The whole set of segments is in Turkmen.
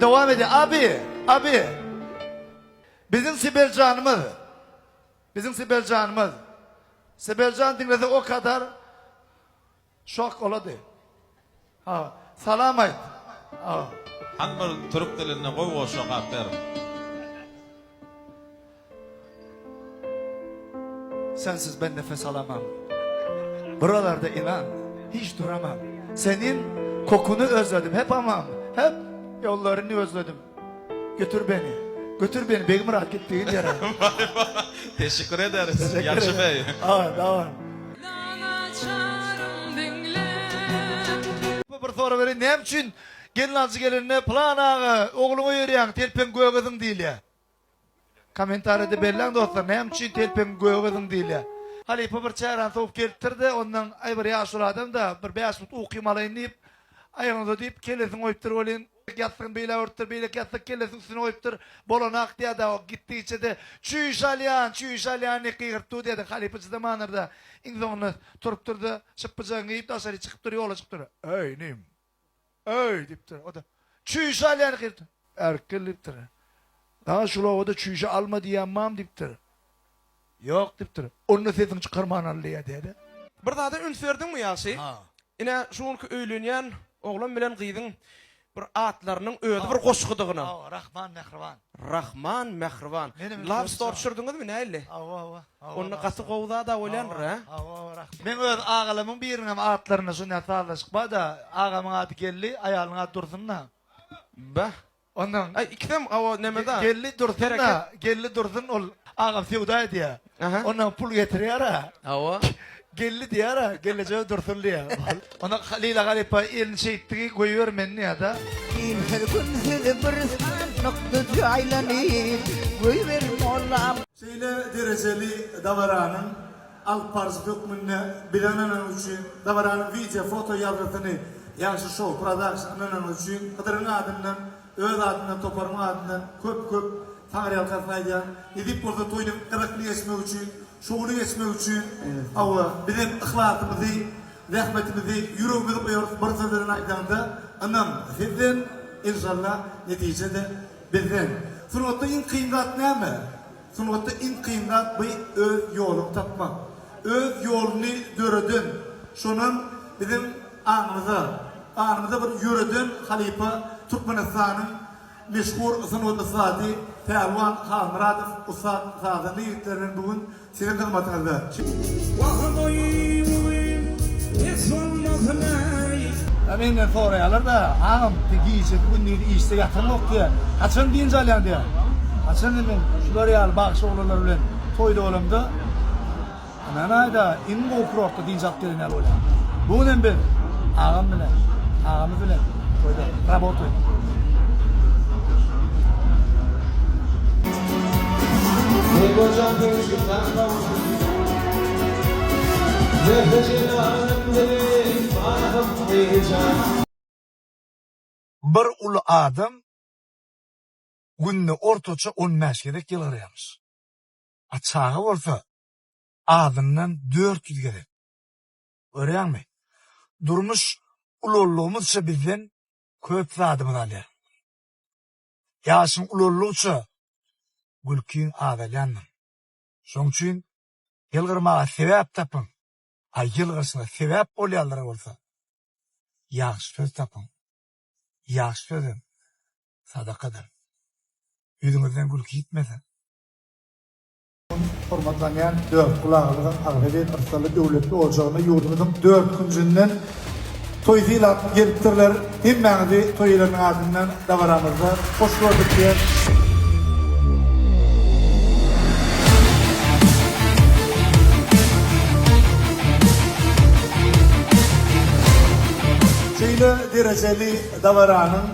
dowam edýär. Abi, abi. Biziň Sibeljanymyz. Biziň Sibeljanymyz. Sibeljan diňlese o kadar şok bolady. Ha, salam aýt. Ha. Hany bir türk dilinde gowy goşgy okap ber. Sensiz ben nefes alamam. Buralarda inan hiç duramam. Senin kokunu özledim hep amam. Hep yollarını özledim. Götür beni. Götür beni Begmyrat gitdiğin ýere. Teşekkür ederiz Ýagşy bey. Ha, tamam. Bir sorag bereýin, näme üçin gelnaljy gelende Pylan aga, ogluňa öýerýäň, telpegiň göge zyň diýilýär? Kommentariýada belläň dostlar, näme üçin telpegiň göge zyň diýilýär? Halypa bir çäräni sowup gelipdir-de, ondan aý bir ýaşuly adam-da, bir bäş minut ukym alaýyn diýip, aýagyny uzadyp, kellesini goýupdyr welin, Ýassygyny beýle örtüpdir, beýleki ýassyk kellesiniň üstüne goýupdyr. Bolanak diýýär-de, o gitdigiçe-de, Çüýşe alýan, çüýşe alýan diýip gygyryp dur diýýär-de, halypa çydamandyr-da, iň soňunda turupdyr-da, şypbyjagyny geýip daşary çykypdyr, ýola çykypdyr. Eý, inim! Eý! diýipdir. O-da, Çüýşe alýan diýip gygyrypdyr. Erkgel diýipdir. Saňa şul obada çüýşe alma diýýän bam diýipdir. Ýok diýipdir. Onda sesiňi çykarman al diýýär diýýär-de. Bir zada üns berdiňmi Ýagşy? Ine, şu günki öýlenýän oglan bilen gyzyň bir atlarynyň özi bir goşgudygyna. Hawa, Rahman Mähriban. Rahman Mähriban. Love story düşürdiňizmi nähili? Hawa, hawa. Onda gaty gowy zad-a bolýandyr, hä? Hawa, hawa, Rahman. Meň öz agalamyň biriniňem atlarynda şonýa sazlaşyk bar-da. Agamyň ady Geldi, aýalynyň ady Dursun-da. Beh. Ondan Aý ikisem hawa nemeda. Geldi Dursun da, Geldi Dursun ol agam söwda edýär. Ondan pul getirýär-ä. Hawa. Geldi diýýär-ä, gelejege Dursun diýýär. Ondan Leýla halypa elini şeýtdigi goýber meni diýýär-de. Insiz günsüz bir sandykda jaýlanyp goýber mollam. Şeýle derejeli dabaranyň alyp baryjysy hökmünde bize ynananyň üçin, dabaranyň wideo, foto ýazgysyny Ýagşy Show Production ynananyň üçin Hydyryň adyndan, öz adymdan, toparymyň adyndan köp-köp taňryýalkasyn aýdýan. Nesip bolsa toýuň gyzykly geçmegi üçin, şowly geçmegi üçin, hawa, bizem yhlasymyzy, zähmetimizi, ýüregimizi goýarys, bir söz bilen aýdaňda, ynam sizden, enşalla, netije-de bizden. Sungatda iň kyn zat näme? Sungatda iň kyn zat by öz ýoluňy tapmak. Öz ýoluny döreden, şonam biziň aňymyza, ganymyza bir ýöreden halypa Türkmenistanyň meşhur sungat ussady Pälwan Halmyradow ussat sazanda ýigitler bilen bu gün siziň hyzmatyňyzda. Wah-oý bugün pes bolmasyn-aý. A menden soraýarlar-da, agam, sen gijesi gündiz işde ýataňok diýýär. Haçan dynç alýaň diýýär. Haçan-da men şular ýaly bagşy oglanlar bilen toýda bolamda, ynanaý-da, iň gowy kurortda dynç alyp gelen ýaly bolýan. Bu gün hem biz agam bilen, agamyz bilen toýda rabotaýym. Bir uly adam günde ortaça on bäş gezek ýylgyrýarmyş. A çaga bolsa azyndan 400 gezek. Görýäňmi? Durmuş ulaldygymyzça bizden köp zadymyzy alýar. Ýaşyň ulaldygyça gülkiň azalýandyr. Şonuň üçin ýylgyrmaga sebäp tapyň. A ýylgyryşyňyza sebäp bolýanlara bolsa ýagşy söz tapyň. Ýagşy sözem sadakadyr. Ýüzüňizden gülki ýitmesin. Hormatlanýan Dörtgül agamyzyň agzybir, yrsally, döwletli ojagyna ýurdumyzyň dört künjünden toý sylap gelipdirler. Hemmäňizi toý eýeleriniň adyndan dabaramyzda hoş gördük diýýäs. Şeýle derejeli dabaranyň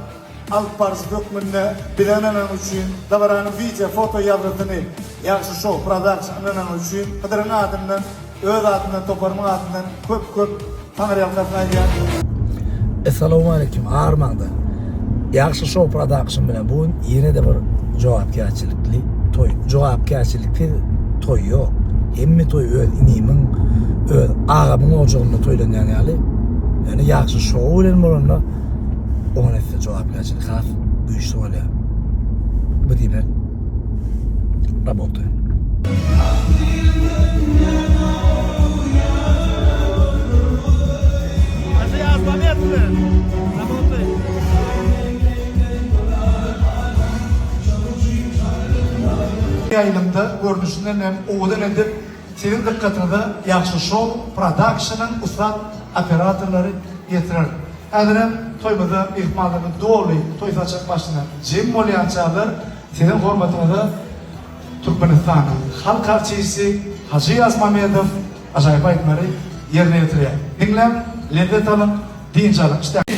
alyp baryjysy hökmünde bize ynananyň üçin, dabaranyň wideo, foto ýazgysyny Ýagşy Show Production ynananyň üçin Hydyryň adyndan, öz adymdan, toparymyň adyndan köp köp taňryýalkasyn aýdýan. Essalawmaleýkim armaňda Ýagşy Show Production bilen bu gün ýene-de bir jogapkärçilikli toý. Jogapkärçiliksiz toý ýok. Hemme toý öz inimiň, öz agamyň ojagynda toýlanýan ýaly. Ýöne Ýagşy Show bilen bolanda on esse jogapkärçilik has. güýçli bolýar. Bu diýmek rabota. Ýaýlymda görnüşinden hem owadan edip siziň dykgatyňyza Ýagşy Show Production-yň ussat operatorlary ýetirer. Häzirem toýumyzda myhmanlarymyz doly toý saçak başyna jem bolýançalar siziň hormatyňyza Türkmenistanyň halk artisti Hajy Ýazmamedow ajaýyp aýdymlary ýerine ýetirýär. Diňläň, lezzet alyň, dynç alyň.